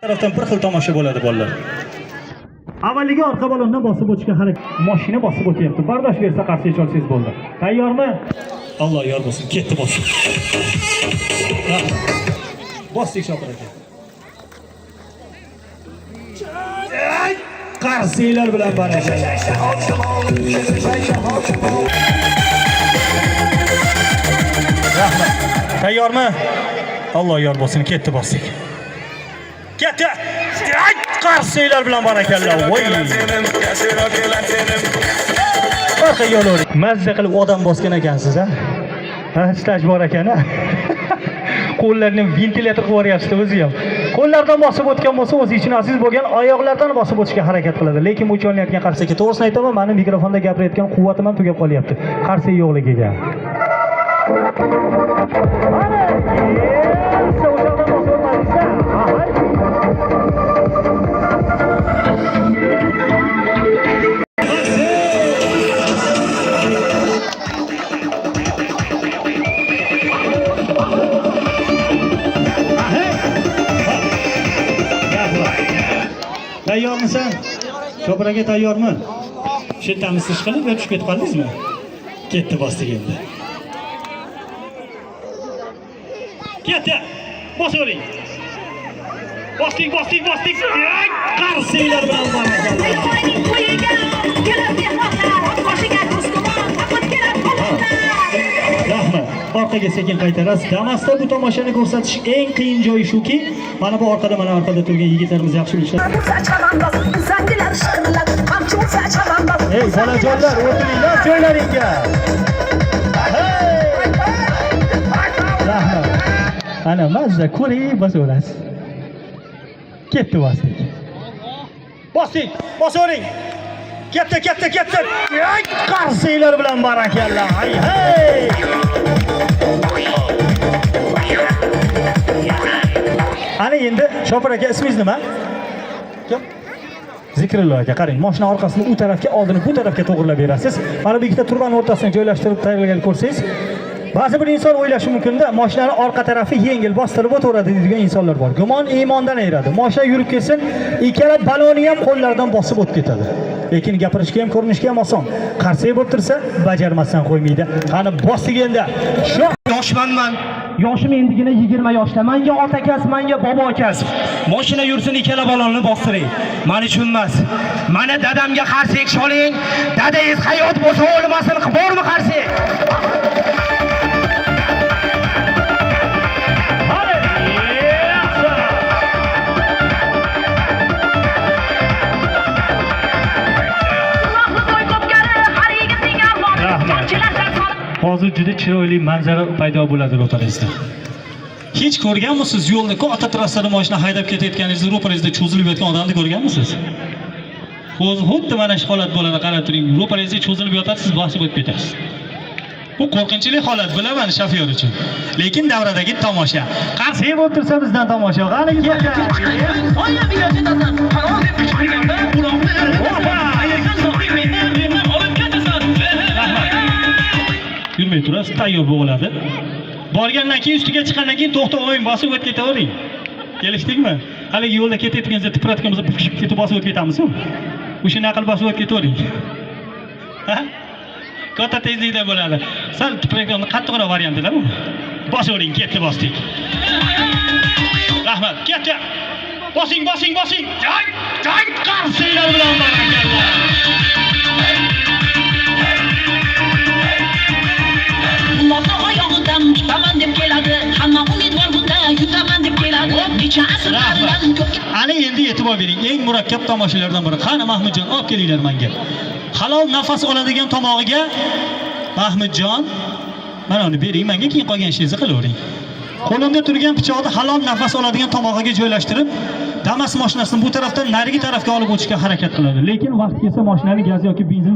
Tarafdan bir xil tomosha bo'ladi, bolalar. Avvaliga orqa balondan bosib o'tishga harakat. Mashina bosib o'tyapti. Bardosh bersa, qarshi cholsangiz bo'ldi. Tayyormi? Alloh yor bo'lsin. Ketdi, bosib. Rahmat. Bosdik, Shopir aka. Qarsiylar bilan baraka. Rahmat. Tayyormi? Alloh yor bo'lsin. Ketdi, bosdik. Ketdi. Ay, qarsiylar bilan barakalla. Voy. Orqaga olavering. Mazza qilib odam bosgan ekansiz, ha? Ha, staj bor ekan, ha? Qo'llarni ventilyator qilib yuboryapsiz o'zi ham. Qo'llardan bosib o'tgan bo'lsa, o'zi uchun aziz bo'lgan oyoqlardan bosib o'tishga harakat qiladi. Lekin bu cholinayotgan qarsaki, to'g'risini aytaman, mani mikrofonda gapirayotgan quvvatim ham tugab qolyapti. Qarsak yo'qligiga. Mana, o'sha bosib o'tmadingiz-da. Aha. Tayyormisan? Chopir aka, tayyormi? Shu yerdan ish qilib, tushib ketib qoldingizmi? Ketdi, bosdik endi. Ketdi. Bosavering. Bosdik, bosdik, bosdik. Ay, qarsinglar bilan barakalla. Mehmonning to'yiga kelar mehmonlar, boshiga do'stimon, faqat kelar qo'noqlar. Rahmat. Orqaga sekin qaytarasiz. Damasda bu tomoshani ko'rsatish eng qiyin joyi shuki, mana bu orqada, mana orqada turgan yigitlarimiz yaxshi bilishadi. Ey bolajonlar, o'tiringlar joylaringga. Hey! Rahmat. Ana mazza ko'ring, bosaverasiz. Ketdi, bosdik. Bosdik, bosavering. Ketdi, ketdi, ketdi. Ay, qarsinglar bilan barakalla. Ay, hey! Ana endi Shopir aka, ismingiz nima? Kim? Zikrillo aka, qarang, mashina orqasini u tarafga, oldini bu tarafga to'g'rilab berasiz. Mana bu ikkita turbani o'rtasini joylashtirib tayyorlagan ko'rsangiz, ba'zi bir inson o'ylashi mumkinda, mashinani orqa tarafi yengil bostirib o'taveradi deydigan insonlar bor. Gumon iymondan ayiradi. Mashina yurib kelsin, ikkala baloni ham qo'llaridan bosib o'tib ketadi. Lekin gapirishga ham, ko'rinishga ham oson. Qarsak bo'lib tursa, bajarmasdan qo'ymaydi. Qani, bosdik endi. Shu Yoshmanman. Yoshim endigina 20 yoshda. Manga ota kasb, manga bobo kasb. Mashina yursin, ikkala balonni bostiring. Mani tushunmas. Mana dadamga qarsak soling. Dadangiz hayot bo'lsa o'lmasin, bormi qarsak? Hadi. Yaxshi. Ulug'li to'y ko'pkari, har yigitning armoni. Rahmat. Qamchilar solib Hozir juda chiroyli manzara paydo bo'ladi ro'parangizda. Hech ko'rganmisiz yo'lda katta trassada mashina haydab ketayotganingizda ro'parangizda cho'zilib yotgan odamni ko'rganmisiz? Hozir xuddi mana shu holat bo'ladi, qarab turing. Ro'parangizda cho'zilib yotadi, siz bosib o'tib ketasiz. Bu qo'rqinchli holat, bilaman, shofyor uchun. Lekin davradagi tomosha. Qarsak bo'lib tursa bizdan tomosha. Qani, ketdi. Opa! Rahmat. Yurmay turasiz, tayyor bo'ladi. Borgandan keyin, ustiga chiqqandan keyin to'xtab o'yin bosib o'tib ketavering. Kelishdikmi? Haligi yo'lda ketayotganingizda tipratgan bo'lsa, ketib bosib o'tib ketamiz-ku. O'shanaqa qilib bosib o'tib ketavering. Ha? Katta tezlikda bo'ladi. Sal tipratganda qattiqroq variantida bu. Bosavering, ketdi, bosdik. Rahmat, ketdi. Bosing, bosing, bosing. Jang, jang, qarsinglar bilan barakalla. Uloqni oyog'idan tutaman deb keladi. Hamma umidvor bunda yutaman deb keladi. Necha asrlardan ko'p Ana endi e'tibor bering, eng murakkab tomoshalardan biri. Qani Mahmudjon, olib kelinglar menga. Halol nafas oladigan tomog'iga Mahmudjon, mana uni bering menga, keyin qolgan ishingizni qilavering. Qo'limda turgan pichoqni halol nafas oladigan tomog'iga joylashtirib, Damas mashinasini bu tarafdan narigi tarafga olib o'tishga harakat qiladi. Lekin vaqt kelsa mashinani gaz yoki benzin